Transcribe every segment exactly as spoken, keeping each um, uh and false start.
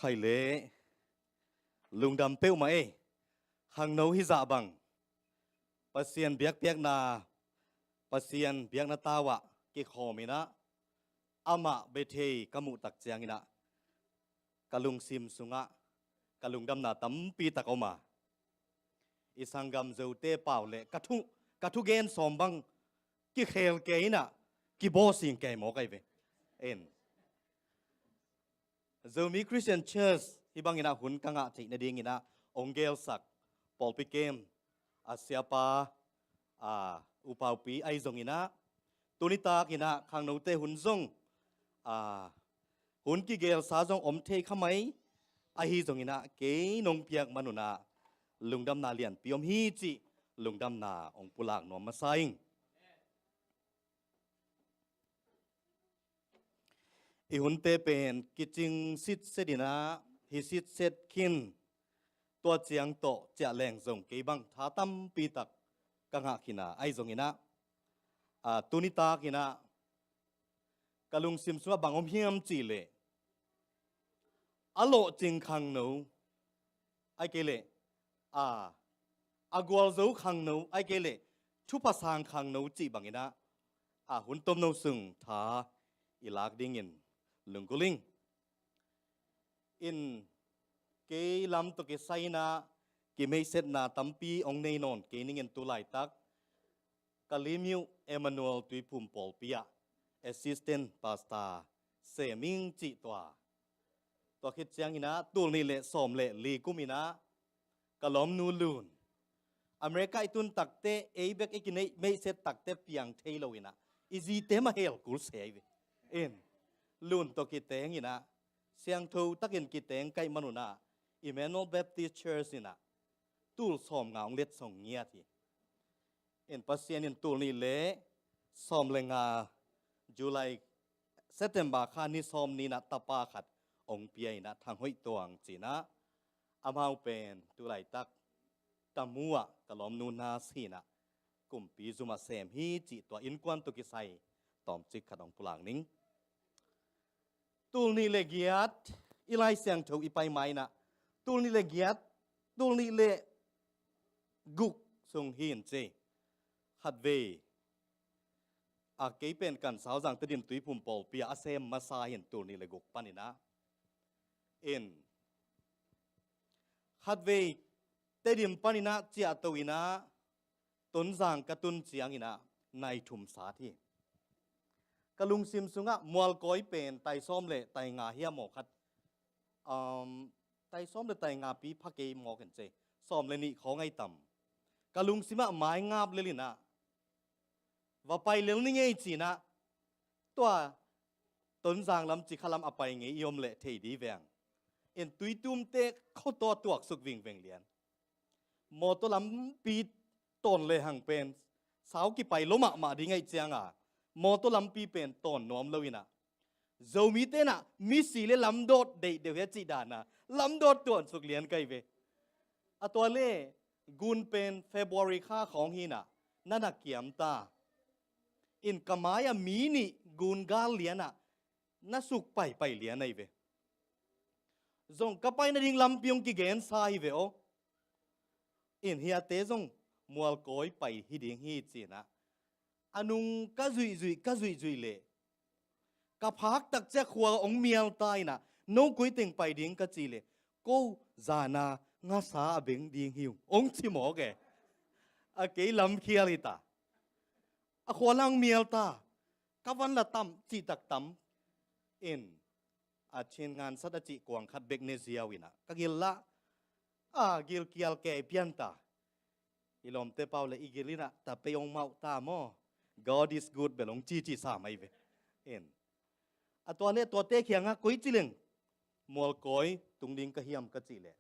Pai le lungdam peuhmah ei. Khangno hizah bang Pasian biakpiakna, Pasian biakna tau ah kikhawm in ah, amah Bethel ka muh tak ciangin ah ka lungsim sungah ka lungdamna tampi tak om a, i sanggam Zote pau le ka thu, ka thugen sawm bang kikhel kei in ah, kibawsing kei mawk ahi ve. En. Zomi Christian Church hih bangin ah hun ka ngah theih nadingin ah hong gelsak pawlpi kem a siapa, a, upaupi ahi zongin ah, tuni takin ah khangnote hun zong, a, hun kigelsa zong om thei kha mai, ahi zongin ah kei nong piak man un ah lungdamna lianpi om hi cih lungdamna hong pulak nuam masa ing. I hunte pen kicing sitset in ah, hi sitset khin, tua ciang tawh ciah leng zong kei bang tha tampi tak ka ngah khin a, ahi zongin ah, a, tuni takin ah ka lungsim sungah bang om hiam cih leh, a lawhcing khangno, ahih kei leh, a, a gualzo khangno, ahih kei leh thupha sang khangno cih bangin ah, a, hun tomno sung tha i lak dingin lunggulh ing. In, kei lam tawh kisai in ah kimeihsetna tampi hong nei nawn kei ning in, tu laitak Kalemyo Emmanuel Tuiphum pawlpi ah assistant pastor sem ing cih tua. Tua khit ciangin ah tul nih le sawm le li kum in ah ka lawmnu Lun, America i tun takte, ei bek i kimeihset takte piang thei lo in ah, i zite mah hel kul se ahi ve. In, Lun tawh kiteng in ah, siangtho takin kiteng ka hih man un ah, Emmanuel Baptist Church in ah tul sawmnga hong letsong ngiat hi. In, Pasian in tul nih le sawm le nga, July, September kha ni sawm ni in ah tapa khat hong pia in ah, Thang Hoih Tuang ci in ah, amau pen tu laitak Tamu ah ka lawmnu nurse hi in ah, kumpi zum ah sem hi cih tua innkuan tawh kisai tawmcik khat hong pulak ning. Tul nih le giat, i Lai Siangtho i pai ma in ah, tul nih le giat, tul nih le guk sung hi in ci. Khatvei, a, kei pen Kan Sauzang Tedim Tuiphum pawlpi ah a sem masa hi in, tul nih le guk pan in ah. In, khatvei Tedim pan in ah ciahto in ah, Tonzang ka tun ciangin ah nai thum sat hi. Ka lungsim sungah Mualkawi pen tai sawm le tai nga hiam aw khat, um, tai sawm le tai nga pi pha kei mawk in ci, sawm le nih khawng ahi tam. Ka lungsim ah mai ngap lel in ah, va pai lel ni ngei ci in ah, tua Tonzang lam Cikha lam a pai ngei i om leh thei di veng. In, Tuitumte khua tawh a tuaksuk vingveng lian. Mawtaw lampi tawn lehang pen sau kipai lua mahmah ding ahih ciangin, mawtaw lampi pen tawn nuam lo in ah, Zomite in ah misi le lamdawt deih deuh hi a cih dan a, lamdawt tuansuk lian ka hi ve. A tua le, gun pen February kha khawng hi in ah, na na kiam ta. In, ka mai ah mi nih gun gal lian ah na suk paipai lian ahi ve. Zong ka pai nading lampi hong kigensa hi ve aw. In, hiate zong Mualkawi pai hi ding hi ci in ah, a nung ka zuihzuih, ka zuihzuih leh, ka phak tak ciang khua hong mial ta in ah, no koi teng pai ding ka cih leh, ko zan a ngasa a beng ding hi ung, hong ci mawk e. A, kei lamkhial hi ta. A khua lah hong mial ta. Ka van lah tam, cih tak tam. In, a, Chin ngansat a cih kuang khat bek ne ziau in ah, ka gil lah, a, gilkial kei pian ta. I lawmte pau le i gil in ah, ta pei hong mawh ta maw, God is good bel hong cici sa mai ve. In, a tua le tuate kiangah koici leng Mualkawi tung ding ka hiam ka cih leh,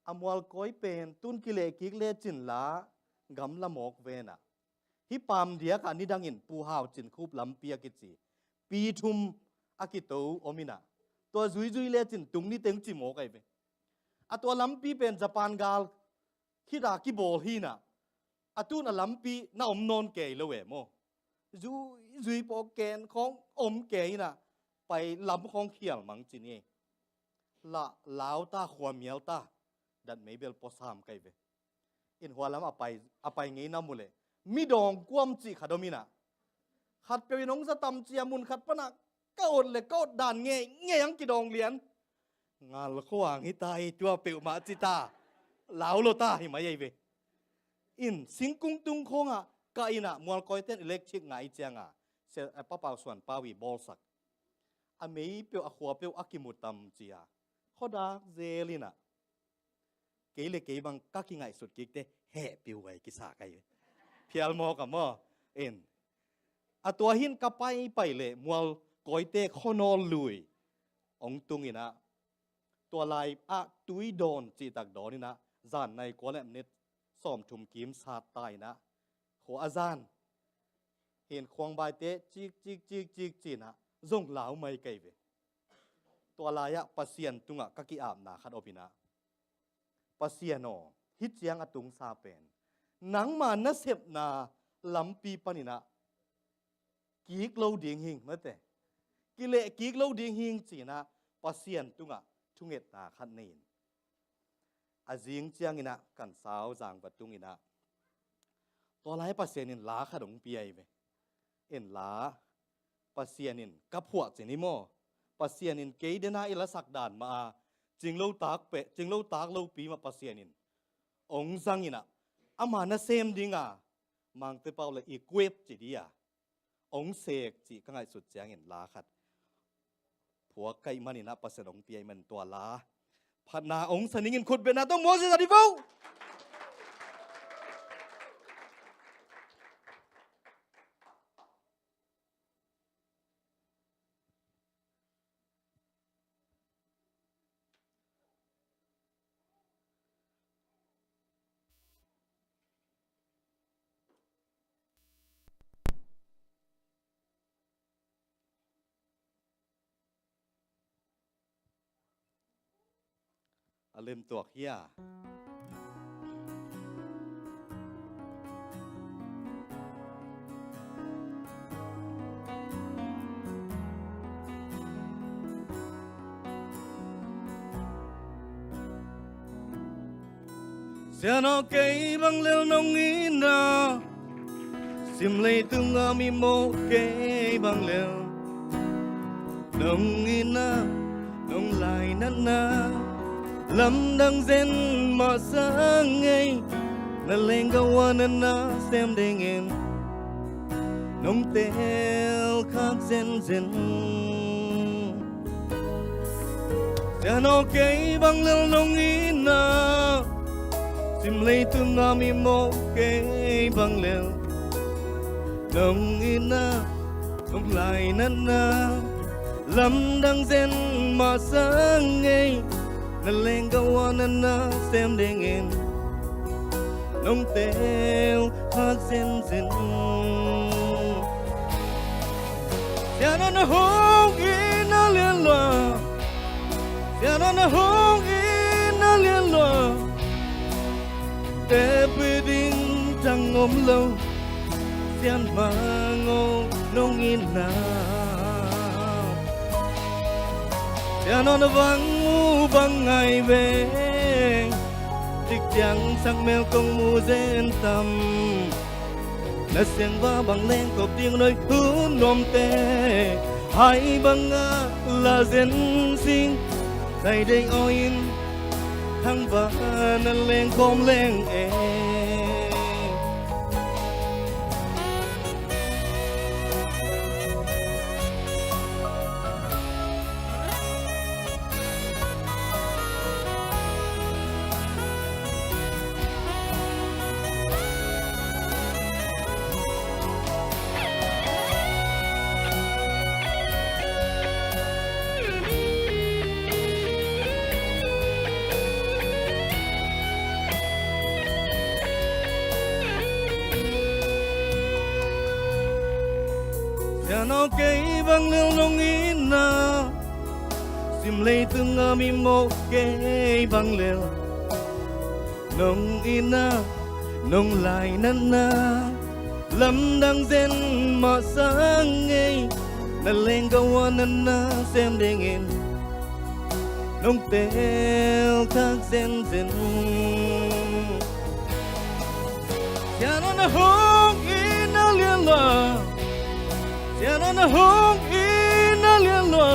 a, Mualkawi pen tun kileh kik lecin lah gamla mawk ven ah, hih Pamdiak ah nidangin Pu Hau Cin Khup lampi a kici, pi thum a kito om in ah, tua zuizui lecin tung ni teng ci mawk ahi ve. A, tua lampi pen Japan gal khit a kibawl hi in ah, a tun a lampi na om nawn kei lo e maw. Zuizui paw ken khawng om kei in ah, pai lam khawng khial mang ci ni. lah lau ta, khuamial ta, datmei bel puasam ka hi ve. In hua lam a pai, a pai ngei na mu leh, mi dawng kuam cih khat om in ah, khatpeuh in hong za tam ci-a mun khat pan ah ka ot leh ka ot dan ngeingei ang kidawng lian. Ngal khuang hi ta hi, tua peuhmah ci ta. Lau lo ta hi mai ei ve. In singkung tung khawngah ka inn ah mualkawite'n electric ngai ciangah, se-, eh, Pa Pau Suan Pau i bawlsak. A mei peuh, a khua peuh a kimu tam ci-a, khuadak zel in ah, kei le kei bang ka kingaihsut kikte heh piu gai kisa ka hi. Phial mawk a maw. In, a tua hin ka paipai leh mualkawite khuanawl lui hong tung in ah, tua lai ah tui dawn cihtak dawn in ah, zan nai kua le minute sawmthum kim sat ta in ah, khua a zan hin khuangbaite cik, cik, cik, cik ci-in ah zong lau mai ka hi ve. Tua lai-ah Pasian tungah ka ki-apna khat om in ah, Pasian aw, hih ciang a tungsa pen nangma nasepna lampi panin ah kik lo ding hing, mate. Kileh kik lo ding hing ci-in ah Pasian tungah thungetna khat nei in, a zing ciangin ah kan sau zang va tung in ah, tua lai Pasian in la khat hong pia hi ve. In la, Pasian in ka phuah cin hi maw, Pasian in kei den a i lasak dan mah a, cinglo tak peh, cinglo tak lopi mah Pasian in hong zang in ah, ama nasem ding a, Mangte pau le equip ci ding a, hong sek cih ka ngaihsut ciangin la khat phuak ka hih manin ah, Pasian hong pia ahih manin tua la phatna hong sa ning in khut bengna tawh muak ziahziah dih vo. A lemtuak hia? Sian aw, kei bang lel nong itna, sim leitung a mi mawh kei bang lel. Nong itna, nong lainatna, lamdang zen masa ngei, na lenggah uah na nasem dingin nong teel khak zenzen. Sian aw, kei bang lel nong itna, sim leitung a mi mawh kei bang lel. Nong itna, nong lainatna, lamdang zen masa ngei, na lenggah uah na nasem dingin nong teel khak zenzen. Sian aw, na hong itna lian lua, sian aw, na hong itna lian lua, tepih ding tang om lo. Sian Mang aw, nong itna, sian aw, na vang mu bang ngai ve. Dik ciang sak mel kong mu zen tam, na siangva bang leng kop ding noi hun nuamte, hai bang a la zen sing, sai dei aw in thangva na leng kawm leng e. Sian aw, kei bang lel nong itna, sim leitung a mi mawh kei bang lel. Nong itna, nong lainatna, lamdang zen masa ngei, na lenggah uah na nasem dingin nong tel khak zenzen. Sianon a hong in a lian lo, sianon a hong in a lian lo,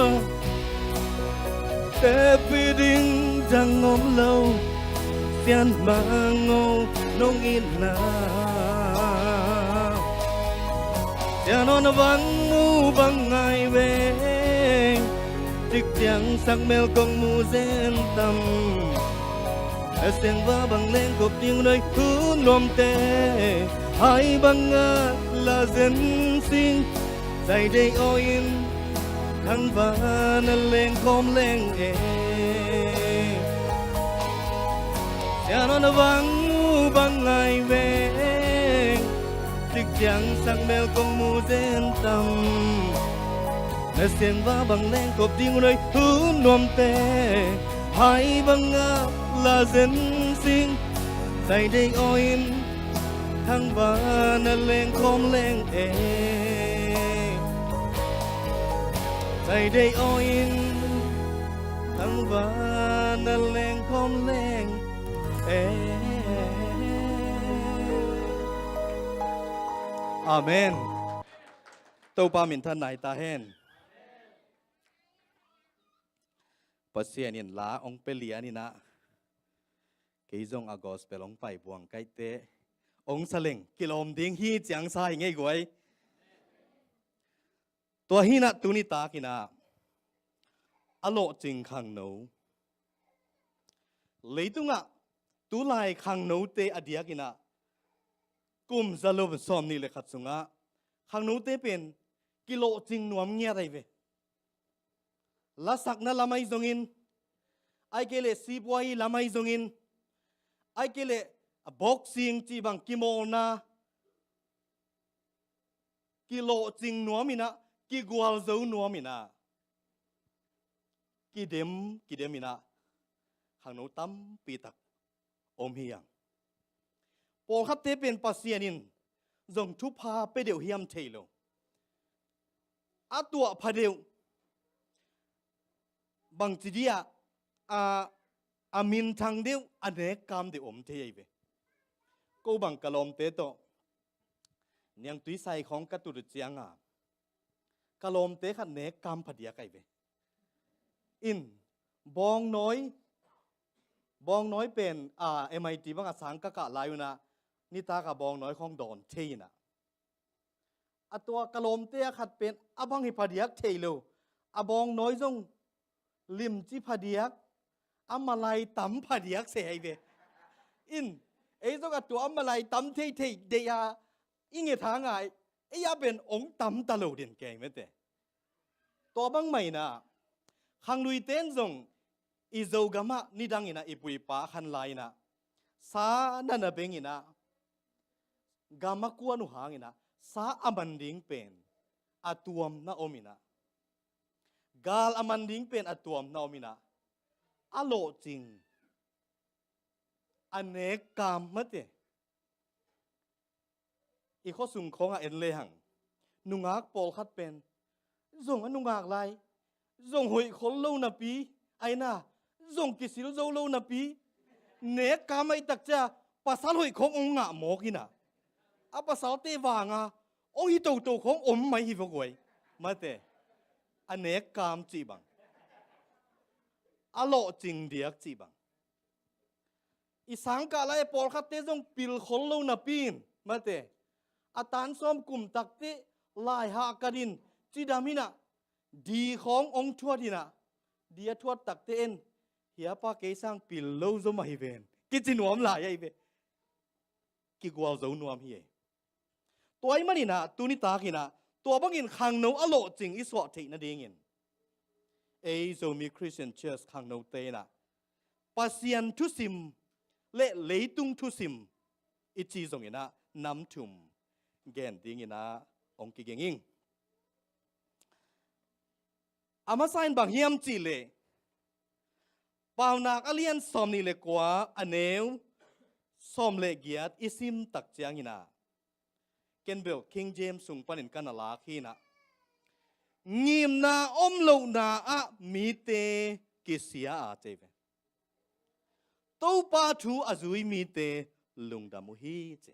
tepih ding dang om lo, Sian Mang aw nong itna. Sianon a bang mu bang ngai veng, cik ciang sak mel kong mu zen tam. A seng va bang leng kop ding noi hun nuamte, hai bang a la zen sing. Sai dei aw in thang van a leng khawm leng e. Sianon a bang mu bang ngai veng, cik ciang sak mel kong mu zen tam. Na siang va bang leng kop ding noi hun nuamte, hai bang a la zen sing. Sai dei aw in thang van a leng khawm leng e. Sai dei aw in thang van a leng khawm leng e. Amen. Topa minthanna hi ta hen. Pasian in la hong pia lian in ah, kei zong a gospel hong pai buang kaihte hong sa leng kilawm ding hi ci-a sa hi ngei guai. Tua hi in ah tuni tak in ah a lawhcing khangno, leitungah tulai khangnote a diak in ah kum za lo sawm nih le khat sungah khangnote pen kilawhcing nuam ngiat ahi ve. Lasakna lam ahi zongin, ahih kei leh sipuai lam ahi zongin, ahih kei leh boxing cih bang kimawlna, kilawhcing nuam in ah, kigualzo nuam in ah, kidem kidem in ah khangno tampi tak om hi hang. Pawlkhatte pen Pasian in zong thupha pia deuh hiam thei lo, a tuah pha deuh, bangci dih ah a, a minthang deuh, a nekkam deuh om thei ahi ve. Ko bang ka lawmte tawh Niangtui Sai khawng ka tut uh ciang a, ka lawmte khat nekkam phadiak ahi ve. In, bawngnawi, bawngnawi pen a, M I T bang a sang ka kah lai un ah, nitak a bawngnawi khawng dawn thei in ah, a tua ka lawmte a khat pen a bang hi phadiak thei lo, a bawngnawi zong limci phadiak, a malai tam phadiak se ahi ve. In, ei zong a tua a malai tam theithei deih a i nget hang a, ei a pen hong tam ta lo den kei mete. Tua bang mah in ah, khangluite in zong i Zogam ah nidang in ah i pu i pa a khan lai in ah, sa na na beng in ah, gam a kuan uh hang in ah, sa a man ding pen a tuamna om in ah, gal a man ding pen a tuamna om in ah, a lawhcing, a nekkam mate. I khuasung khawng ah en lehang, nungak pawlkhat pen zong a nungak lai, zong hoih khol lo napi, aina, zong kisil zo lo napi, nekkam ahih tak ciang pasal hoih khawng hong ngah mawk in ah, a pasalte vang a hong hi toto khawng om mai hi vok uai. Mate, a nekkam cih bang, a lawhcing diak cih bang. I sangkah lai pawlkhatte zong pil khol lo napi in, mate, a tan sawm kum takte lai hahkat in, cidam in ah, di khawng hong thuat in ah, di a thuat takte in, hia pa kei sang pil lo zaw mah hi ven, kici nuam lai ahi ve. Kigualzo nuam hi ei. Tua ahih manin ah, tuni tak in ah, tua bangin khangno a lawhcing i suah theih nadingin, ei Zomi Christian Church khangnote in ah, Pasian thusim le leitung thusim i ci zong in ah, nam thum gen ding in ah hong kiging ing. A masa in bang hiam cih leh, Paunak a lian sawm nih le kua, a neu sawm le giat i sim tak ciang in ah, ken bel King James sung panin ka na lak hi in ah, ngimna om lohna ah mite kisia a, ci ve. Topa thu a zui mite lungdam uh hi, ci.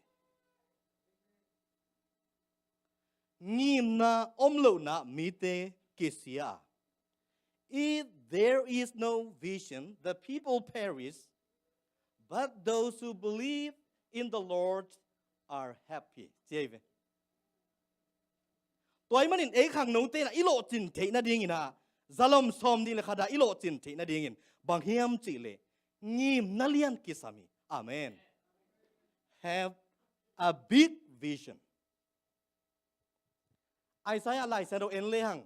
Ngimna om lohna mite kisia a. If there is no vision, the people perish, but those who believe in the Lord are happy, ci hi ve. Tua ahih manin ei khangnote in ah i lawhcin theih nadingin ah, zalom sawm nih le khat ah i lawhcin theih nadingin bang hiam cih leh ngimna lian kisam hi. Amen. Have a big vision. Isaiah Lai Siangtho en lehang,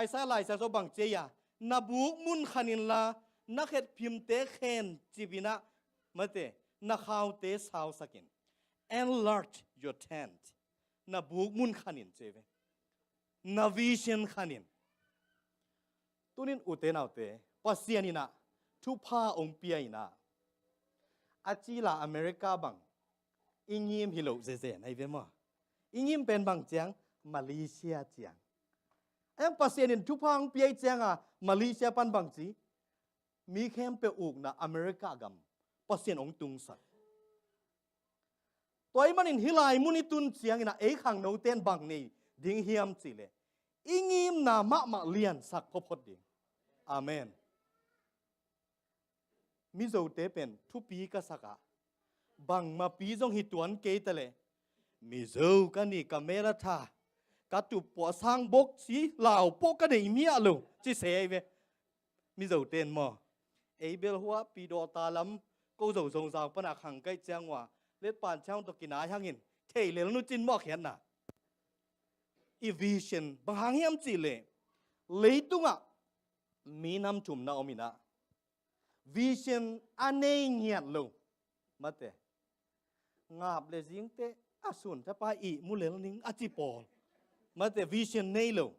Isaiah Lai Siangtho bang ci hiam? Na buk mun khan inla, na khetphimte khen cip in ah, mate, na khaute sausak in. Enlarge your tent. Na buk mun khan in, ci ve. Na vision khan in. Tunin ute naute, Pasian in ah thupha hong pia in ah, a ci la America bang i ngim hi lo zezen ahi ve maw. I ngim pen bang ciang? Malaysia ciang. Ahi hang Pasian in thupha hong pia ahih ciangin Malaysia pan bang ci? Mi khempeuh ukna America gam Pasian hong tungsak. Tua ahih manin hih lai mun i tun ciangin ah ei khangnote in bang nei ding hiam cih leh i ngimna mahmah liansak photphot ding. Amen. Mizote pen thupi ka sak a, bangmah pi zong hi tuan kei ta leh, Mizo ka ni, ka mel a tha, ka tup pua sang bok ci lau pua ka nei miah lo, ci se ahi ve. Mizote in maw, ei bel hua Pi Dawta lam ko Zo Zongzau pan a khang ka hih ciang ua, letpan ciang tawh kinai hangin thei lel nu cin maw khiatna. I vision bang hang hiam cih leh, leitungah mi nam thum na om in ah, vision a nei ngiat lo, mate, ngap le zingte a sun tapa ihmu lel ning a ci pawl, mate, vision nei lo.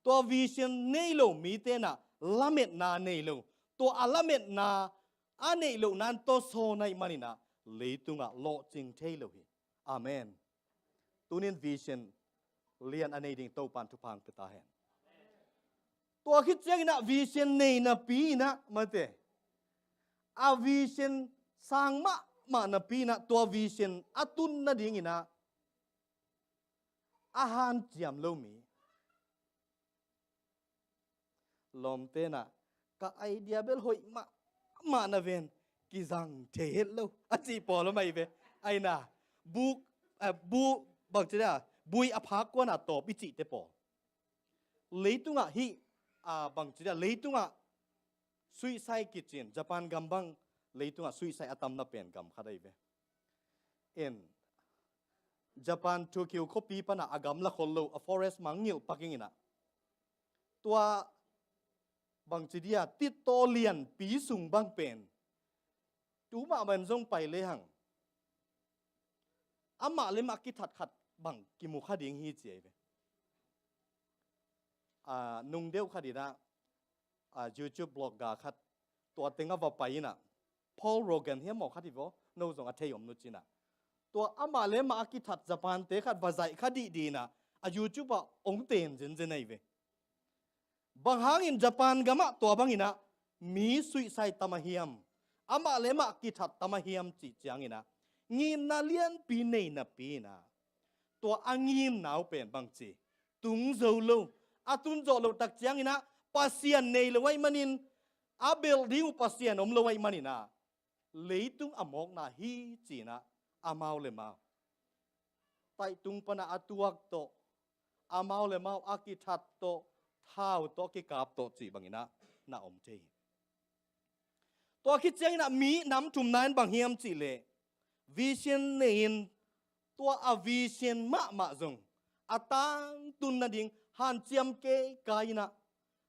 Tua vision nei lo mite in ah lametna nei lo. Tua a lametna a neih lohna in tawsawn ahih manin ah leitungah lawhcing thei lo hi. Amen. Tunin vision lian a nei ding Topan thupha hong pia ta hen. Tua khit ciangin ah vision nei napi in ah, mate, a vision sang mahmah napi in ah, tua vision a tun nadingin ah a hanciam lo mi. Lawmte in ah, ka idea bel hoih mahmah na ven, kizang thei het lo a ci pawl om ahi ve. Ahi na, bu, eh, bu, bangci dia, bui a phak kuan a tawp i cihte pawl. Leitungah hih, ah, bangci dia, leitungah suicide kici in, Japan gam bang leitungah suicide a tamna pen gam khat ahi ve. In, Japan Tokyo khuapi pan a gamla khol lo, a forest mangngilh pak ing in ah, tua bangci dia, titaw lianpi sung bang pen tu mahmah in zong pai lehang, amah le amah kithat khat bang kimu kha ding hi ci ahi ve. Ah, nung deuh khat in ah, ah, YouTube blogger khat, tua teng a va pai in ah, Paul Rogan hiam maw khat hi vaw, no zong a thei om nu cin ah, tua amah le amah a kithat Japan-te khat va zaih kha dihdih in ah, a YouTube ah hong ten zenzen ahi ve. Bang hangin Japan gamah tua bangin ah mi suicide tam a hiam, amah le amah kithat tam a hiam cih ciangin ah, ngimna lianpi nei napi in ah, tua a ngimna uh pen bangci, tung zo lo, a tun zawh loh tak ciangin ah Pasian nei lo ahih manin, a belh ding uh Pasian om lo ahih manin ah, leitung a mawkna hi ci in ah, amau le amau, taih tung pan a a tuak tawh, amau le amau a kithat tawh, thau tawh kikap tawh cih bangin ah na om thei hi. Tua khit ciangin ah mi nam thumna in bang hiam cih leh, vision nei in, tua a vision mahmah zong a tangtun nading hanciam keikai in ah,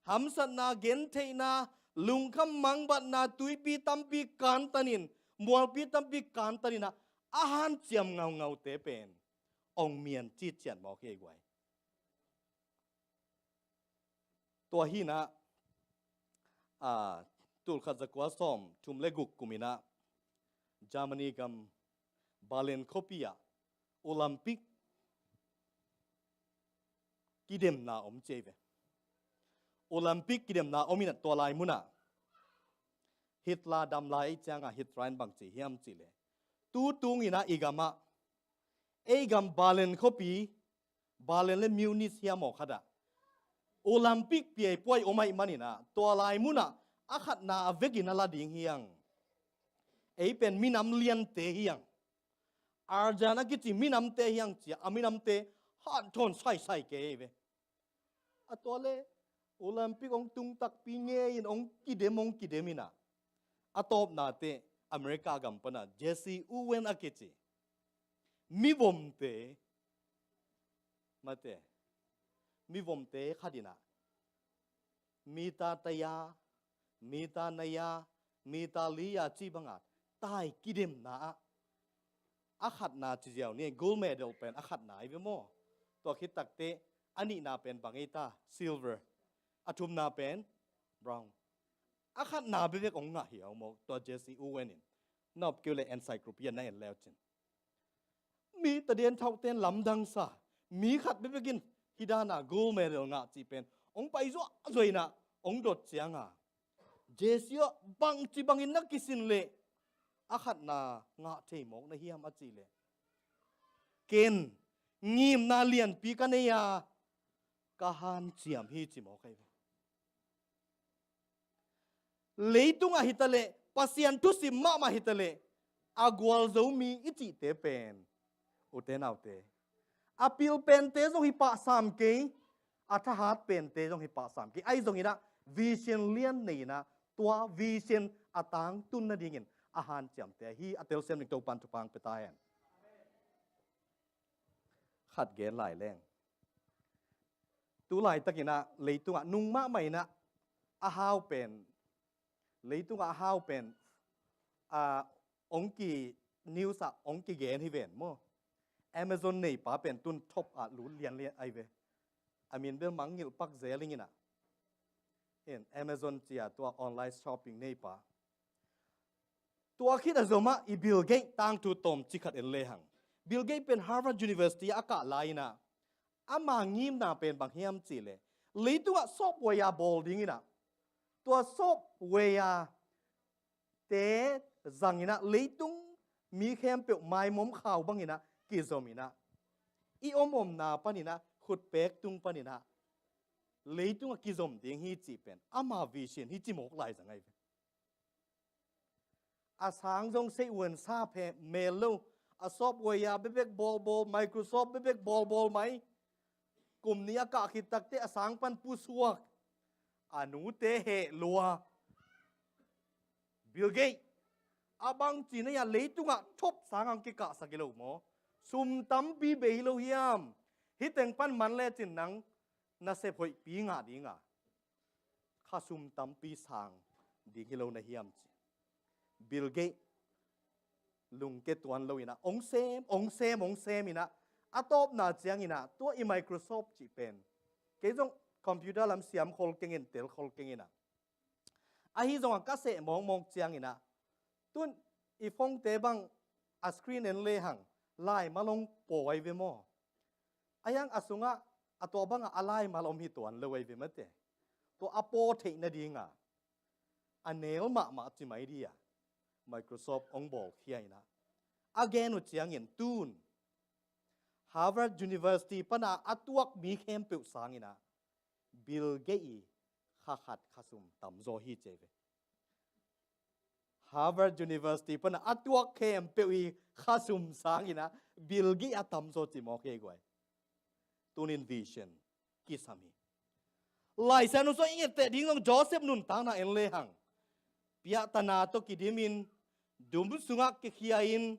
hamsatna, gentheihna, lungkham mangbatna, tuipi tampi kantan in, mualpi tampi kantan in ah, a hanciam ngaungaute pen hong mian citciat mawk hi guai. Tua hi in ah, ah, tul khat za kua sawm thum le guk kum in ah, Germany gam Berlin khuapi ah Olympic kidemna om ci ahi ve. Olympic kidemna om in ah tua lai munah Hitler dam lai ei ciangah Hitler in bang ci hiam cih leh, tu tung in ah i gamah, ei gam Berlin khuapi, Berlin le Munich hiam aw khatah Olympic piaipuai om ahih manin ah tua lai munah a khatna a vekin a la ding hi hang. Ei pen minam liante hi hang. Arjan a kici minamte hi hang ci-a, a minamte hanthawn saisai kei hi ve. A tua le Olympic hong tung takpi ngei in hong kidem, hong kidem in ah a tawpnate America gam panah Jesse Owens a kici mivomte, mate, mivomte khat in ah mita taya, mita naya, mita liya cih bangah tai kidemna ah a khatna ci ziau ni, gold medal pen a khatna hi ve maw? Tua khit takteh a nihna pen bang ei ta? Silver. A thumna pen bronze. A khatna bekbek hong ngah hi a om maw tua Jesse Owens in? Na op kei uh leh encyclopedia na en leu cin, mi tadian thauhten lamdangsa mi khat bekbek in hih dana gold medal ngah cih pen hong pai zuahzuah in ah hong dot cianga, Jesse aw, bangci bangin na kisin leh a khatna ngah thei mawk na hiam a cih leh, ken ngimna lianpi ka nei a, ka hanciam hi ci mawk ahi ve. Leitungah hitaleh, Pasian thusim mahmah hitaleh, a gualzo mi i cihte pen, ute naute, a pil pente zong hi pahsam kei, a thahat pente zong hi pahsam kei. Ahi zongin ah vision lian nei in ah tua vision a tangtun nadingin a hanciamte hi. A telsiam ding Topan thupha pia ta hen. Khat gen lai leng, tu laitakin ah leitungah nung mahmah in ah a hau pen, leitungah a hau pen, a, ong ki news ah ong kigen hi ven maw? Amazon neipa pen tun top ah lut lianlian ahi ve. A min bel mangngilh pak zel ing in ah, in Amazon ci-a tua online shopping neipa. Tua khit a zomah i Bill Gates tangthu tawmcik khat en lehang. Bill Gates pen Harvard University ah a kah lai in ah, ama ngimna pen bang hiam cih leh, leitungah software bawl ding in ah, tua software te zang in ah leitung mi khempeuh maimawm khau bang in ah kizom in ah, i om omna pan in ah, khutpek tung pan in ah leitungah kizom ding hi cih pen ama vision hi ci mawk lai zang ahi ve. A sang zong sei uan sa phe mel lo. A software bekbek bawlbawl, Microsoft bekbek bawlbawl mai. Kum nih a kah khit takteh a sang pan pusuak, a nute heh lua. Bill Gates, a bangci na hia, leitungah top sang ang kikahsak hi lo maw? Sum tampi bei hi lo hiam? Hih teng pan man lecin nang nasep hoihpi ngah ding a, khasum tampi sang ding hi lo na hiam ci. Bill Gates lungke tuan lo in ah ong sem, ong sem, ong sem in ah, a tawpna ciangin ah tua i Microsoft cih pen, kei zong computer lam siam khol keng in, tel khol keng in ah, ahi zongah ka seh mawkmawk ciangin ah, tun i phone te bang a screen en lehang laimal ong pawi ve maw? A hiang a sungah a tua bangah a laimal om hi tuan lo ahi ve mate. Tua a paw theih nadinga a nel mahmah ci mai dia Microsoft ong bawlkhia in ah, a gen uh ciangin tun Harvard University pana a tuak mi khempeuh sang in ah Bill Gates i kha khat khasum tamzaw hi ci ahi ve. Harvard University pana a tuak khempeuh i khasum sang in ah Bill Gates a tamzaw ci mawk hi guai. Tunin vision kisam hi. Laisiangtho sungah i etteh ding zong Joseph nuntakna en lehang, piahtana tawh kidimin, dum sungah kikhia in,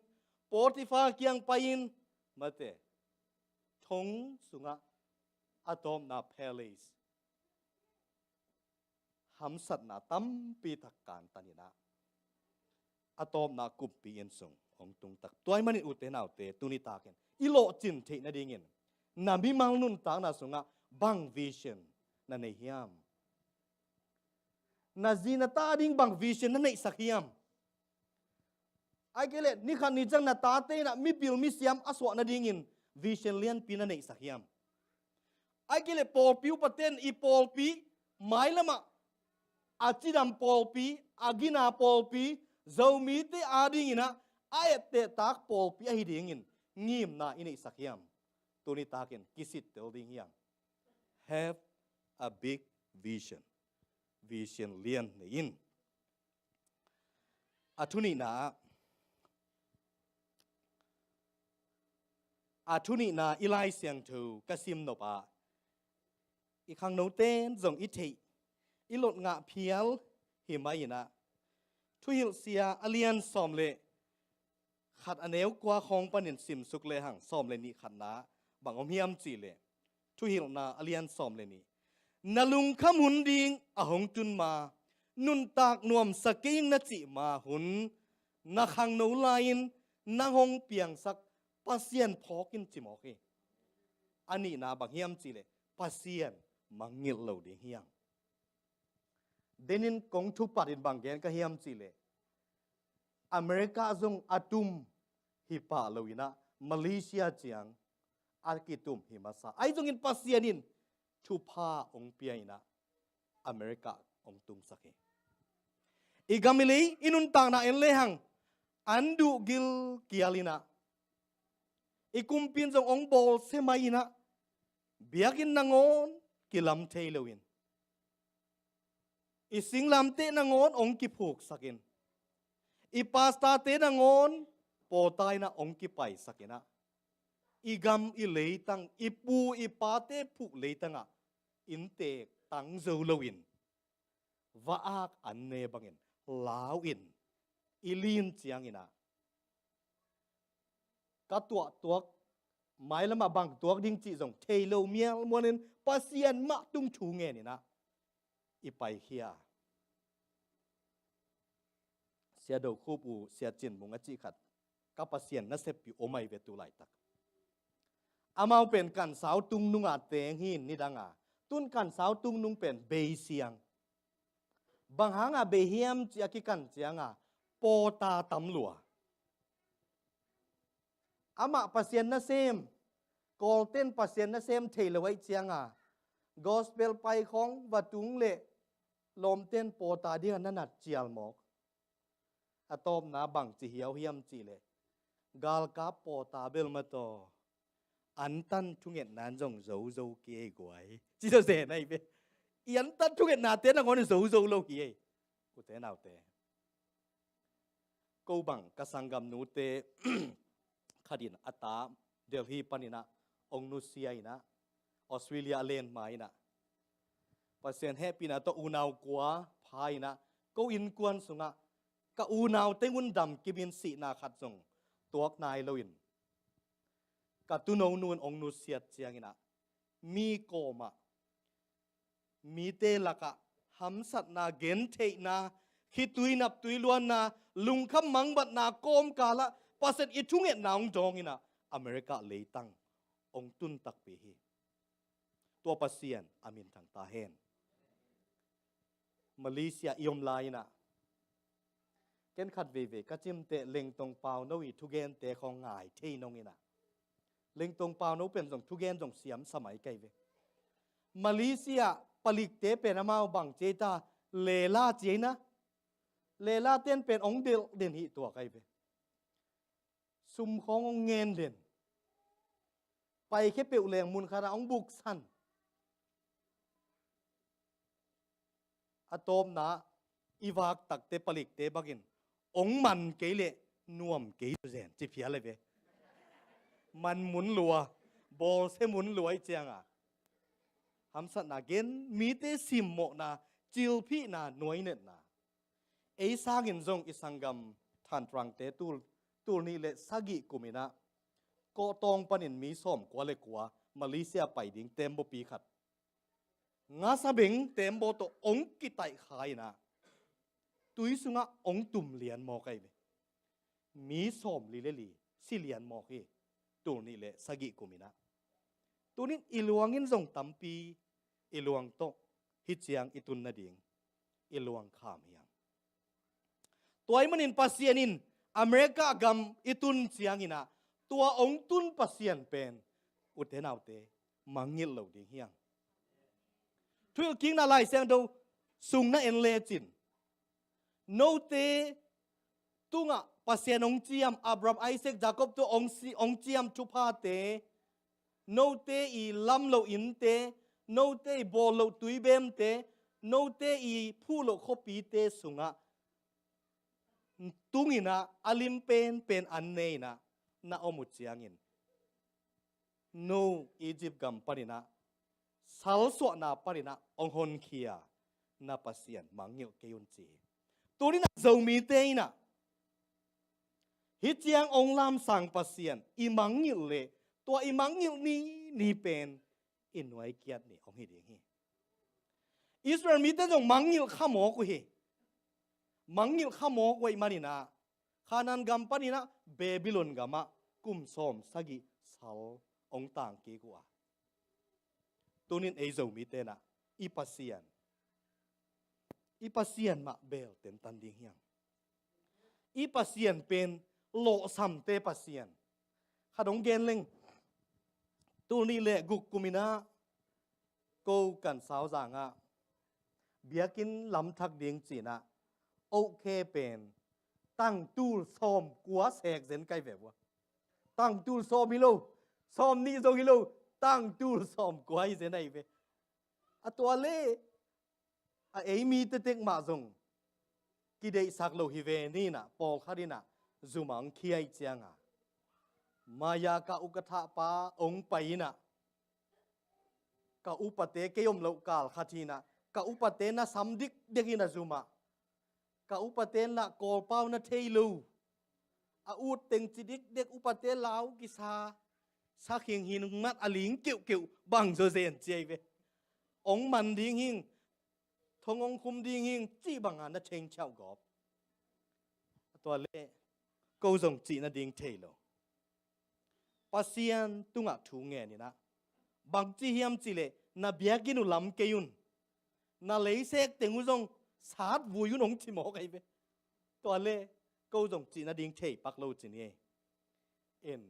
Potiphar kiang pai-in, mate, thong sungah a tawpna palace, hamsatna tampi tak kantan in ah, a tawpna kumpi inn sung hong tung tak. Tua ahih manin ute naute, tuni takin i lawhcin theih nadingin na mimal nuntakna sungah bang vision na nei hiam? Na zi na ta ding bang vision na neihsak hiam? Ahih kei leh ni khat ni ciang na tate in ah mipil misiam a suah nadingin vision lianpi na neihsak hiam? Ahih kei leh pawlpi upate in i pawlpi mailamah a cidam pawlpi, a gina pawlpi, Zomite adingin ah a ettehtak pawlpi ahi dingin ngimna i neihsak hiam? Tuni takin kisittel ding hiam? Have a big vision. Vision lian nei in. A thunihna ah, a thunihna i Lai Siangtho ka sim nop ah, i khangnoten zong i theih, i lot ngah phial hi mah in ah, Thuhilhsia a lian sawm le khat a neu kua khawng panin simsuk lehang, sawm le nih khatna bang om hiam cih leh, Thuhilhna a lian sawm le nih, na lungkham hun ding a hong tun ma, nuntak nuamsa kei ing na cih ma hun, na khangno lai-in nang hong piangsak Pasian phawk in ci mawk hi. A nihna bang hiam cih leh, Pasian mangngilh lo ding hiam? Denin kong thupat in bang gen ka hiam cih leh, America zong a tum hi pah lo in ah, Malaysia ciang a kitum hi masa. Ahi zongin Pasian in thupha hong pia in ah, America hong tungsak hi. I gam i lei, i nuntakna en lehang, an duh gilkial in ah, i kumpi in zong hong bawlsia mai in ah, biakinn nangawn kilam thei lo in, i singlamteh nangawn hong kiphuksak in, i pastorte nangawn pawlpi in ah hong kipaisak in ah, i gam i leitang, i pu i pate phuh leitang ah inntek tang zo lo in, va-ak an ne bangin lau in, i lin ciang in ah, ka tuahtuak, mailamah bang tuak ding cih zong thei lo mialmual in, Pasian mah tung thu ngen in ah, i paikhia. Sia Do Khup u, Sia Cin Mung a cih khat, ka Pasian nasep pi om ahi ve tu laitak. Amau pen kansau tungnung a teng hi in, nidang a, tun kansau tungnung pen bei siang. Bang hang a bei hiam cih a kikan ciang a, pawlpi tam lua. Amah Pasian nasem, Kawlten Pasian nasem thei lo ahih ciang a, gospel pai khawng va tung leh lawmten pawlpi ding a na nat cial mawk. A tawpna bang ci hiau hiam cih leh, galkap pawlpi bel mataw, antan thungetna in zong zozo kei ei guai, ci zawzen ahi ve. I antan thungetnate nangawn in zozo lo hi ei, ute naute. Ko bang ka sanggamnute khat in a ta Delhi pan in ah hong nusia in ah, Australia a len ma in ah, Pasian hehpihna tawh unau kua pha in ah, ko innkuan sungah ka unau teng un dam kim in, sihna khat zong tuak nai lo in, ka tuuno nu in hong nusiat ciang in ah, mi kawmah, mite lakah hamsatna, gentheihna, khitui naptui luanna, lungkham mangbatna kawmkal ah Pasian i thungetna hong dawng in ah, America leitang hong tun takpi hi. Tua Pasian a minthang ta hen. Malaysia i om lai in ah, ken khat veivei ka cimteh Lengtong Pauno i thugente khawng ngai thei nong in ah, Lengtong Pauno pen zong thugen zong siam sa mai kei ve. Malaysia palikte pen amau bang ci ei ta, lela ci ei na. Lelaten pen hong delh den hi tuak ahi ve. Sum khawng hong ngen den. Paikhia peuh leng mun khat ah hong buksan. A tawpna, i vak takte palikte bangin hong man kei leh nuam kei zen ci phial ahi ve. Man mun lua, bawlsia mun lua ahih ciang a, hamsatna gen, mite simmawhna, cilphihna, nuainetna. Ei sangin zong i sanggam Than Trang te tul, tul nih le sagih kum in ah, Kawhtawng panin mi sawmkua le kua Malaysia pai ding tembaw pi khat, ngasa beng tembaw tawh hong kitaih kha in ah, tui sungah hong tum lian mawk ahi ve. Mi sawmli le li si lian mawk hi, tul nih le sagih kum in ah. Tunin i luang in zong tampi, i luang tawh hih ciang i tun nading i luang kham hiam? Tua ahih manin Pasian in America gam i tun ciang in ah, tua hong tun Pasian pen, ute naute, mangngilh lo ding hiam? Thuhilhkikna Lai Siangtho sung na en lecin, note tungah Pasian hong ciam, Abraham, Isaac, Jacob tungah hong ci-, hong ciam thuphate, note i lam loh innte, note i bawl loh tuibemte, note i phuh loh khuapite sungah tunginah a lim penpen an ne inah na om uh ciangin, no Egypt gam paninah salsuahna paninah hong honkhia na Pasian mangngilh kei un ci hi. Tuninah Zomite inah hih ciang hong lamsang Pasian i mangngilh leh, tua i mangngilh ni ni pen i nuaikiat ni hong hi ding hi. Israel mite zong mangngilh kha mawk uh hi. Mangngilh kha mawk uh ahih maninah Khanaan gam paninah Babylon gamah kum sawm sagih sal hong tangkik uh a, tunin ei Zomite inah i Pasian, i Pasian mah bel tentan ding hiang. I Pasian pen lawhsamte Pasian. Khat hong gen leng, tul nih le guk kuminah ko kan Sauzangah biakinn lamthak ding cinah, ohkhe pen tangtul sawmkua sek zen kai ve vua. Tangtul sawm hi lo, sawm nih zong hi lo, tangtul sawmkua hi zen ahi ve. A tua le a ei mi tetek mah zong kideihsak lo hi ve ninah, pawlkhat inah zumah hong khia ih cianga, maya ka uka thahpa hong pai inah, ka upate kei om loh kal khat hinah, ka upate na sam dikdek inah zumah, ka upate lah Kawlpau na thei lo, a ut teng ci dikdek, upate lau kisa, sakhing hin mat a ling keuhkeuh bang zawzen ci ahi ve. Hong man ding hing, thong hong khum ding hing cih banga na thengchiauh gawp. A tua le ko zong cih nading thei lo. Pasian tungah thu ngen inah, bangci hiam cihleh na biakinn uh lam kei un, na leisek teng uh zong sat vui un hong ci mawk ahi ve. Tua le ko zong cih nading thei pak lo ci ni ei. En,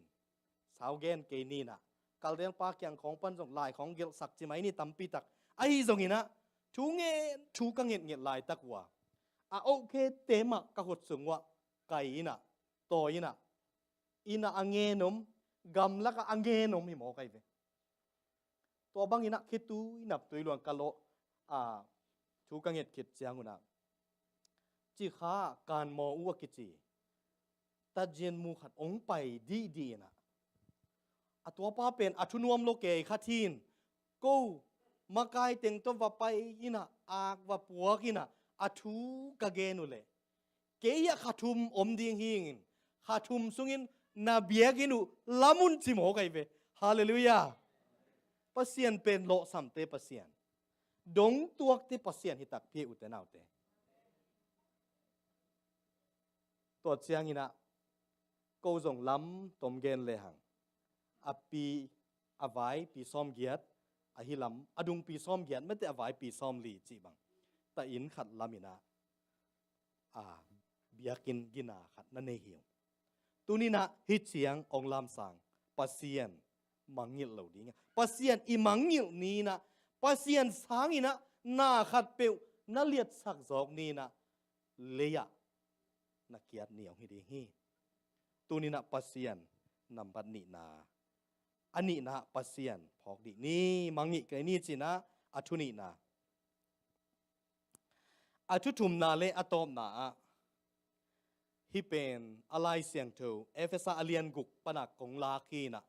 sau gen kei ninah, Kaldelpa kiang khawng pan zong lai khawng gelhsak ci mai ni tampitak. Ahi zonginah thu ngen thu ka ngetnget laitak uh a, a ohkhete mah ka khut sung uah kai inah, tawi inah, innah a ngen om, gamlakah a ngen om hi mawk ahi ve. Tua banginah khitui naptui luang ka lawh, a, thu ka nget khit ciangunah, cikha Kanmaw uh a kici tadzian mu khat hong pai dihdih inah, a tuapa pen a thunuam lo kei khat hin, ko makai teng tawh va pai inah, ak va puak inah, a thu ka gen uh leh, kei ah kha thum om ding hingin, kha thum sungin na biakinn uh lam un ci mawk ahi ve. Halleluiah. Pasian pen lawhsamte Pasian, dongtuakte Pasian hi takpi hi, ute naute. Tua cianginah ko zong lam tom gen lehang, a pi, a vai pi sawmgiat, ahi lam a dung pi sawmgiat mete a vai pi sawmli cih bang, ta inn khat laminah, a, biakinn gina khat na nei hi ung. Tuninah hih ciang hong lamsang Pasian mangngilh lo ding a, Pasian i mangngilh ninah, Pasian sanginah na khatpeuh na liatsak zawk ninah, lei-ah na kiat ni hong hi ding hi. Tuninah Pasian nambat nihna, a nihna Pasian phawk dih ni, mangngilh kei ni cinah, a thu nihna. A thu thumna le a tawpna ah, hih pen a Lai Siangtho Efesa a lian guk panah kong lak hinah,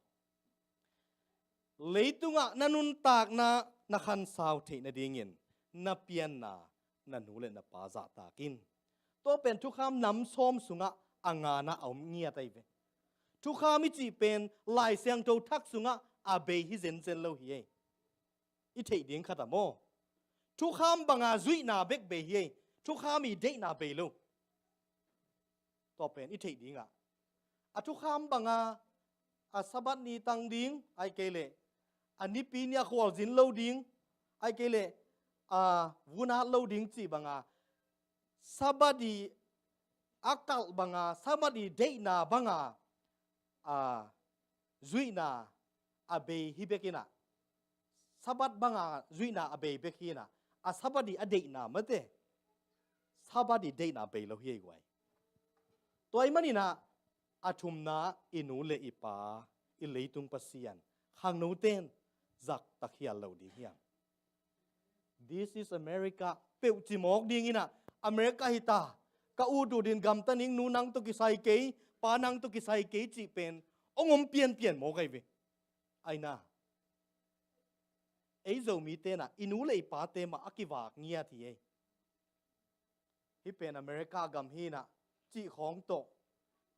leitungah na nuntakna na khansau theih nadingin na pianna na nu le na pa zahtak in. Tua pen thukham nam sawm sungah a ngana a om ngiat ahi ve. Thukham i cih pen Lai Siangtho thak sungah a bei hi zenzen lo hi ei. I theih ding khat a maw? Thukham banga zuihna bek bei hi ei. Thukham i deihna bei lo. Tua pen i theih dingah, a thukham banga, a Sabbath ni tang ding, ahih kei leh a nipi ni a khualzin lo ding, ahih kei leh a vunat lo ding cih banga, Sabbath i a kalh banga, Sabbath i deihna banga, a zuihna a bei hi bekinah, Sabbath banga zuihna a bei bek hi-in ah, a Sabbath i a deihna mate, Sabbath i deihna bei lo hi ei guai. Tua ahih manin ah, a thumna, i nu le i pa, i leitung Pasian, khangnote'n zaktak hial lo ding hiam? This is America peuh ci mawk ding in ah, America hi ta, ka ut ut in gamta ning, nu nang tawh kisai kei, pa nang tawh kisai kei cih pen hong om pianpian mawk ahi ve. Ahi na, ei Zomite'n ah i nu le i pate mah a kivak ngiat hi ei. Hih pen America gam hi-in ah cih khawng tawh,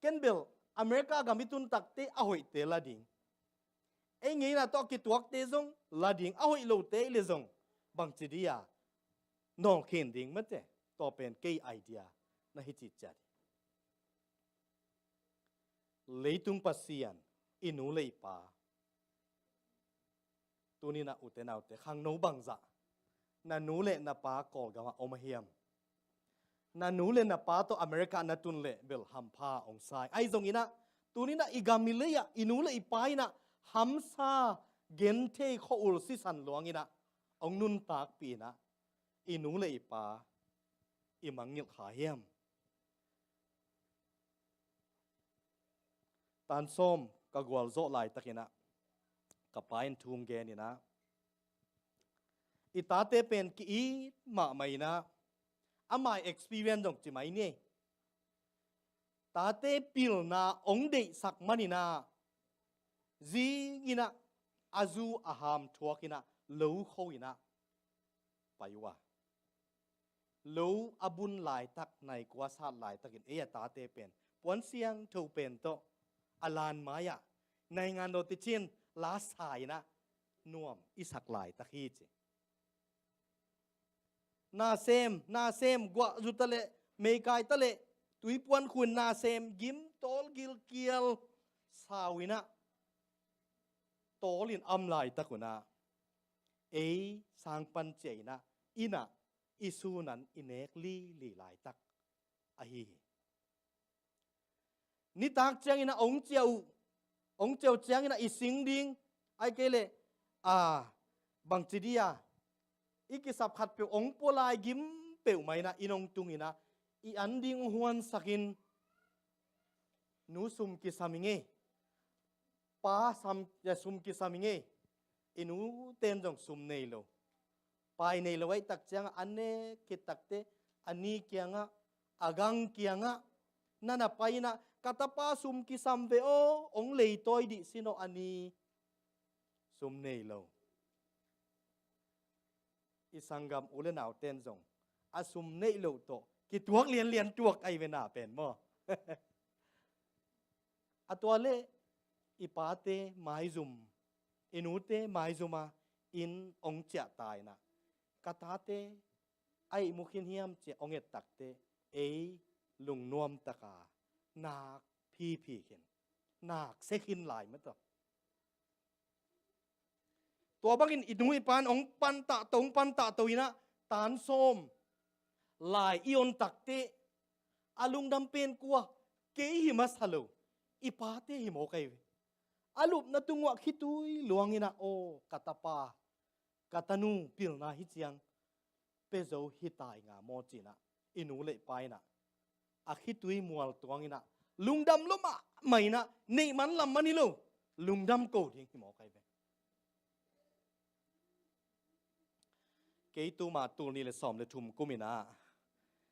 ken bel America gam i tun takte a hoihte la ding, ei ngeina tawh a kituakte zong la ding, a hoih lote i le zong bangci dia nawlkhin ding mate. Tua pen kei idea na hi cih ciat hi. Leitung Pasian, i nu le i pa. Tuni-in ah ute naute, khangno bangzah na nu le na pa Kawlgam ah om a hiam? Na nu le na pa tawh America na tun leh bel hampha hong sa hi. Ahi zongin ah, tuni-in ah i gam i lei ah i nu le i pa in ah hamsa, genthei, khua-ul sisan luang in ah hong nuntakpih in ah, i nu le i pa i mangngilh kha hiam? Tan sawm ka gualzawh laitakin ah, ka pa in thu hong gen in ah, i tate pen ki-it mahmah in ah, ama experience zong ci mai ni. Tate pilna hong deihsak manin ah, zing in ah, a zu a ham thuak in ah, lo kho in ah pai uh a, lo a bun laitak, nai kua sat laitakin ei a tate pen puan siangtho pen tawh a lan mai-ah naingan lo ticin la sa in ah nuam i sak laitak hi ci. Nasem, nasem, guah zu ta leh, meikai ta leh, tuipuan khun nasem, gim, tawl, gilkial, sau in ah, tawl in am laitak un ah, ei sang pan ciah in ah, inn ah i sun an i nek lili laitak ahi hi. Nitak ciangin ah hong ciah uh, hong ciah uh ciangin ah i sing ding, ahih kei leh, a, bangci dia, i kisap khat peuh hong pua lai gim peuhmah in ah inn hong tung in ah, i an ding hong huansak in, nu sum kisam ing ei, pa sam, ya, sum kisam ing ei. I nute'n zong sum nei lo. Pai nei lo ahih tak ciangah a nek khit takteh a ni kiangah, a gang kiangah, na na pai in ah, ka tapa sum kisam ve aw, hong leitawi dih sin aw a ni. Sum nei lo. I sanggam u le naute'n zong a sum neih loh tawh kituak lianlian tuak ahi ve na pen maw. A tua leh i pate maizum, i nute maizum a inn hong ciah ta in ah, ka tate a ihmu khin hiam ci-a hong et takteh ei lungnuam taka nak phiphi khin, nak se khin lai mah tawh. Tua bangin i nu i pa'n hong pantah to, hong pantah to in ah, tan sawm lai i on takteh, a lungdam pen kua, kei hi masa lo, i pate hi mawk ahi ve. A lupna tung uah khitui luang in ah, aw, ka tapa, ka tanu pilna hi ciang pia zo hi ta ing a maw ci-in ah, i nu le i pa in ah, a khitui mual tuang in ah, lungdam lua mahmah in ah, neih man lam man hi lo, lungdam ko ding hi mawk ahi ve. Kei tuma tul nih le sawm le thum kum in ah,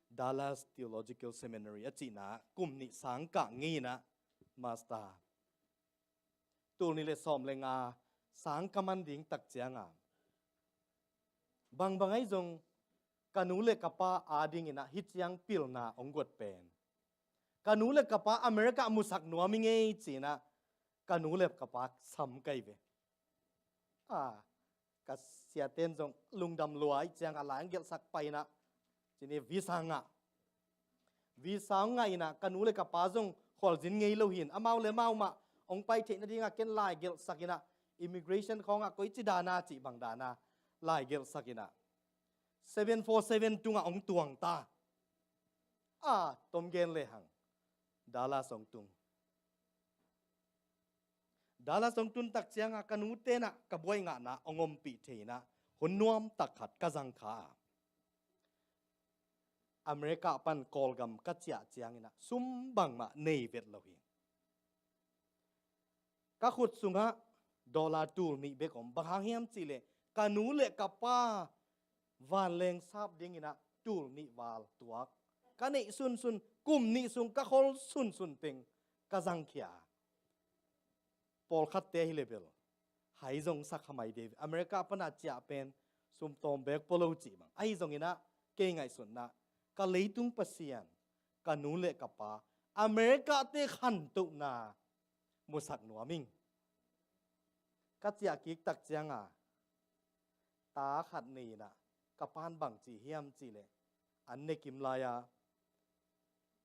Dallas Theological Seminary a cihna kum nih sang kah ngei in ah, master, tul nih le sawm le nga sang ka man ding tak ciangah, bangbang ahi zong ka nu le ka pa ading in ah hi ciang pilna hong guat pen, ka nu le ka pa America musak nuam ing ei ci-in ah, ka nu le ka pa sam ka hi ve. A, ka siate'n zong lungdam lua ahih ciangah lai hong gelhsak pai in ah, ci ni, visa ngah. Visa hong ngah in ah, ka nu le ka pa zong khualzin ngei lo hi-in, amau le amau mah hong pai theih nadingah ken lai gelhsak in ah, immigration khawngah koici dan a cih bang dan a lai gelhsak in ah, seven four seven tungah hong tuang ta. A, tom gen lehang, Dallas hong tung. Dallas hong tun tak ciangah ka nu tenah ka buai ngahna hong ompih thei inah hun nuam tak khat ka zang kha a, America pan Kawlgam ka ciah cianginah sum bangmah nei vet lo hi. Ka khut sungah dollar tul nih bek om. Bang hang hiam cihleh ka nu le ka pa vanleng sap dinginah tul nih val tuak ka neih sunsun, kum nih sung ka khol sunsun teng ka zangkhia. Pawlkhatte hi le bel hai zong sak hamai de, America pana ciah pen sumtawm bek pua lo cih bang. Ahi zonginah kei ngaihsutna ka leitung Pasian, ka nu le ka pa America te khantohna musak nuam ing. Ka ciah kik tak cianga ta khat nei inah ka pan bang ci hiam cihleh an nekim lai-a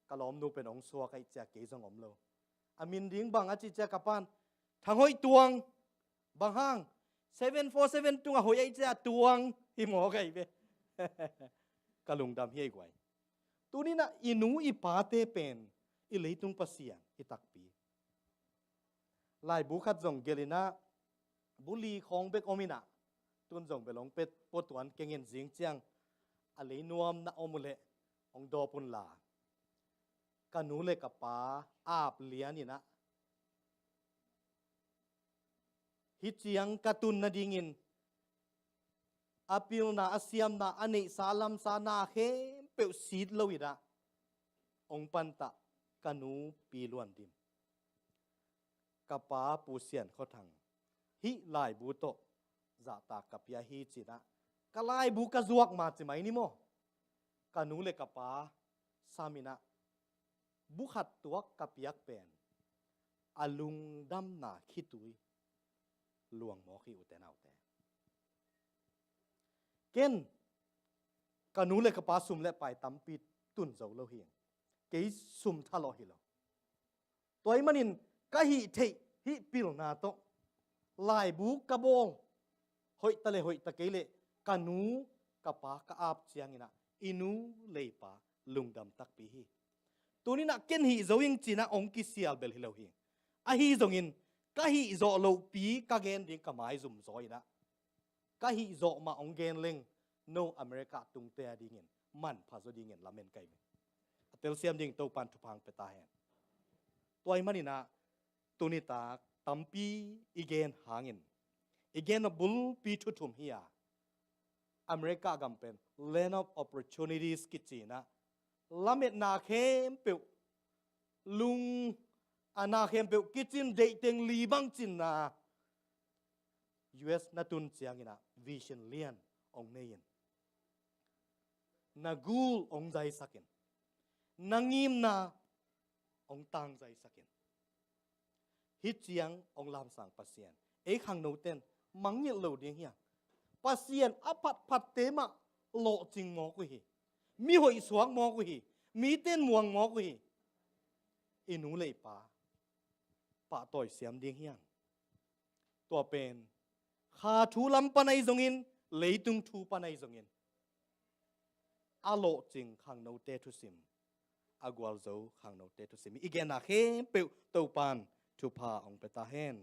ka lawmnu pen hong suak aih cia kei zong om lo. A min ding bang a ci cia ka pan Thang Hoih Tuang. Bang hang? Seven four seven tungah hoih aih cia Tuang hi mawk aih ve. Ka lungdam hi aih guai. Tuninah i nu i pate pen i leitung Pasian hi takpi. Laibu khat zong gelinah bu li khawng bek om inah tun zong bel hong pet puatuan kengin zing ciang a lei nuam na om uh leh hong dawp unla ka nu le ka pa ap lian inah hih ciang ka tun nadingin a pilna, a siamna, a neihsa, a lamsa na khempeuh sit lo inah hong pantah ka nu Pi Luan Dim, ka pa Pu Sian Khua Thang, hih laibu tawh zahtak ka pia hi cinah ka laibu ka zuak ma ci mai ni maw? Ka nu le ka pa sam inah bu khat tuak ka piak pen a lungdamna khitui luang mawk hi, ute naute. Ken ka nu le ka pa sum le pai tampi tun zo lo hi. Kei sum thalawh hi lo. Tua ahih manin ka hih theih hih pilna tawh laibu ka bawl, hoih ta le hoih ta kei leh ka nu ka pa ka ap cianginah i nu le i pa lungdam takpi hi. Tuninah ken hih zo ing cinah hong kisial bel hi lo hi. Ahi zongin ka hih zawh lohpi ka gen ding ka maizum zaw inah ka hih zawh mah hong gen leng no America tungte a dingin manpha zaw dingin lamen kai ve. A telsiam ding Topan thupha hong pia ta hen. Tua ahih maninah tunitak tampi i gen hangin i gen a bulpi thu thum hi a, America gam pen land of opportunities kicinah lametna khempeuh, lung a na khempeuh kicin, deihteng li bang cinna U S na tun cianginah vision lian hong nei in, na gul hong zaisakin, na ngimna hong tangzaisakin, hih ciang hong lamsang Pasian ei khangnoten mangngilh lo ding hiam? Pasian a phatphatte mah lawhcing mawk uh hi. Mi hoih suak mawk uh hi. Miten muang mawk uh hi. I nu le i pa pahtawi siam ding hiam? Tua pen kha thu lam pan ahi zongin, leitung thu pan ahi zongin a lawhcing khangnote thusim, a gualzo khangnote thusim i genna khempeuh Topan thupha hong pia ta hen.